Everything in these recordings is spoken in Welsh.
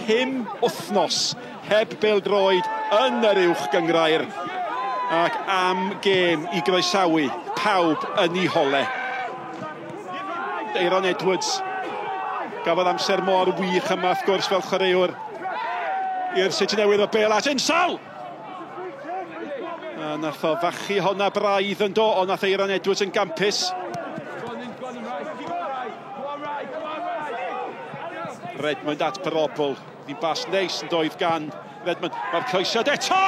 5 wythnos heb bêl-droed yn yr uwch gynghrair ac am gêm i groesawu pawb yn ei hole. Aeron Edwards gafodd amser mor wych yma wrth gwrs fel chwaraewr i'r Seintiau Newydd o bêl at Insal! A nath o fachu honna braidd yn do, ond nath Aeron Edwards yn gampus. Redmond at Brobbel. Ddim bas neis yn doedd gan Redmond. Mae'r croesiad eto!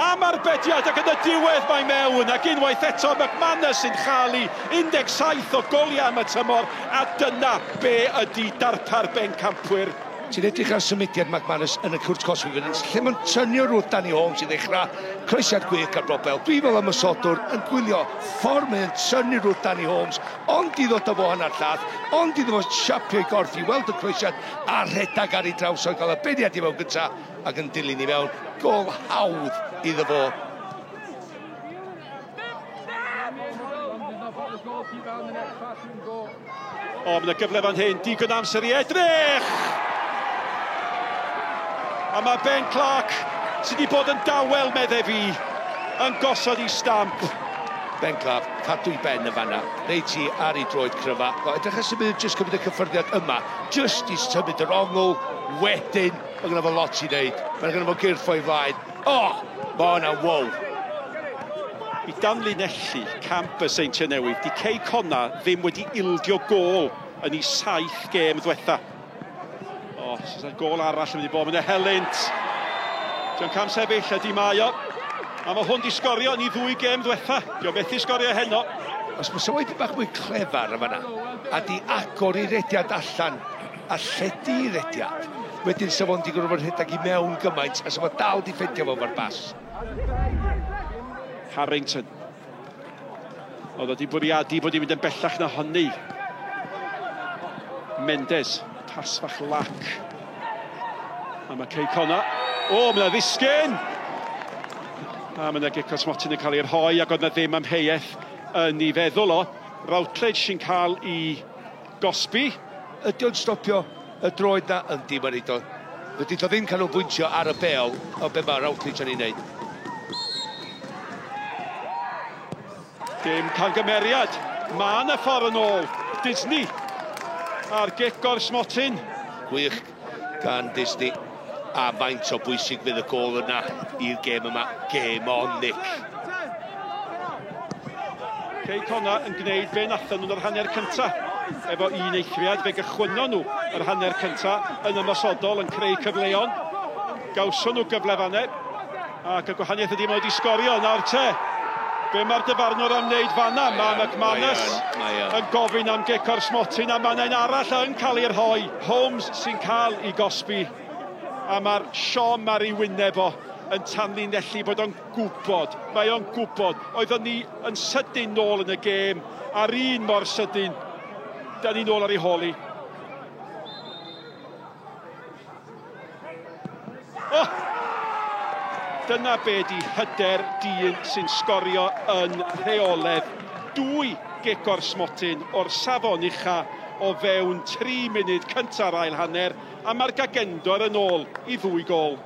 Am arbediad ac yn y diwedd mae mewn ac unwaith eto McManus sy'n chael 17 o goliau am y tymor a dyna be ydy darpar bencampwyr. Ti'n edrych ar symudiad McManus yn y cwrt cosbi fan hyn, lle mae'n tynnu o'r wrth Danny Holmes i ddechrau, croesiad gwych gan Brobbel. Dwi fel ymosodwr yn gwylio ffordd mae'n tynnu wrth Danny Holmes, ond i ddod o fo hanner llath, ond iddo fo siapio ei gorff i weld y croesiad a rhedag ar ei draws o'n cael y beniad i mewn gynta ac yn dilyn i mewn. Gôl hawdd iddo fo. O, mae yna gyfle fan hyn, digon amser i edrych! A mae Ben Clark, sydd wedi bod yn dawel, medde fi, yn gosod i stamp. Ben Clark, cadw i ben y fanna, reit i ar ei droed cryfa. O, edrych ar symud, jyst cymryd y cyffyrddiad yma, jyst i symud yr ongl, wedyn, mae gynno fo lot i wneud. Mae gynno fo gyrff o'i flaen. O, mae hwnna'n wow. I danlinellu camp y Seintiau Newydd, di Cei Connah ddim wedi ildio gôl yn ei 7 gêm ddwetha. O, os yna gôl arall yn mynd i bod, mae'n helynt. Dio'n cam sefyll ydi mae o. A mae hwn di sgorio yn ei 2 gêm ddwetha. Dio methu sgorio heno. Os mae sylwyd bach mwy clefar yma na, a di agor ei rediad allan, a lledu ei rediad, wedyn sa fo'n di gorfod rhedeg i mewn gymaint, a sa fo dal di ffeindio fo fo'r bas. Harrington. Oedd o di bwriadu bod i'n mynd yn bellach na hynny. Mendes, pas fach lac. A mae Cei Connah. O, mae yna ddisgyn! A mae yna gic o smotyn yn cael ei rhoi ac oedd yna ddim amheuaeth yn ei feddwl o. Routledge sy'n cael ei gosbi. Ydy o'n stopio y droed na? Yndi, mae'n neud o. Wedi o ddim canolbwyntio ar y bêl o be mae Routledge yn ei wneud. Dim camgymeriad. Mae yna ffordd yn ôl. Disney a'r gic o'r smotyn. Gwych gan Disney. A faint o bwysig fydd y gôl yna i'r gêm yma. Game on, Nick. Cei Connah yn gwneud be nathon nhw'n yr hanner cynta. Efo un eithriad, fe gychwynnon nhw yr hanner cynta yn ymosodol yn creu cyfleon. Gawson nhw gyfle fanne. Ac y gwahaniaeth ydy mae wedi sgorio nawr te. Be mae'r dyfarnwr am wneud fanna? Mae McManus yn gofyn am gic o'r smotyn a mae'n un arall yn cael ei rhoi. Holmes sy'n cael ei gosbi. A mae'r siom ar ei wyneb o yn tanlinellu bod o'n gwybod. Mae o'n gwybod. Oeddwn ni yn sydyn nôl yn y gêm, a'r un mor sydyn, da ni nôl ar ei holi. Oh! Dyna be di hyder dyn sy'n sgorio yn rheoledd. 2 gic o'r smotyn o'r safon ucha o fewn 3 munud cynta'r ail hanner, a mae'r gagendor yn ôl i 2 gôl.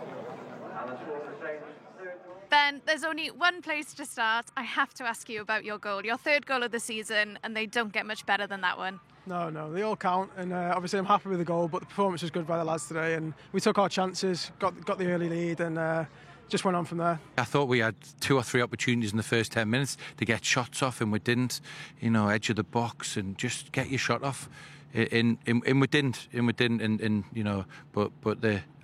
Ben, there's only one place to start. I have to ask you about your goal, your 3rd goal of the season, and they don't get much better than that one. No, they all count, and obviously I'm happy with the goal, but the performance was good by the lads today, and we took our chances, got the early lead, and just went on from there. I thought we had 2 or 3 opportunities in the first 10 minutes to get shots off, and we didn't. You know, edge of the box and just get your shot off. And we didn't, and you know, but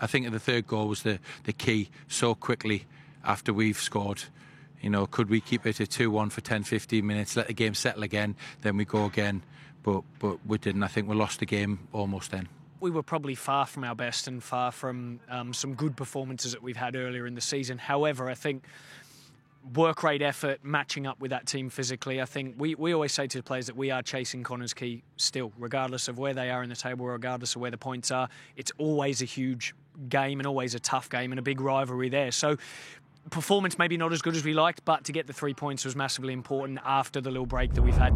I think the 3rd goal was the key. So quickly after we've scored, you know, could we keep it at 2-1 for 10-15 minutes, let the game settle again, then we go again. But we didn't. I think we lost the game almost then. We were probably far from our best and far from some good performances that we've had earlier in the season. However, I think work rate effort, matching up with that team physically, I think we always say to the players that we are chasing Connah's Quay still, regardless of where they are in the table, regardless of where the points are. It's always a huge game and always a tough game and a big rivalry there. So performance maybe not as good as we liked, but to get the 3 points was massively important after the little break that we've had.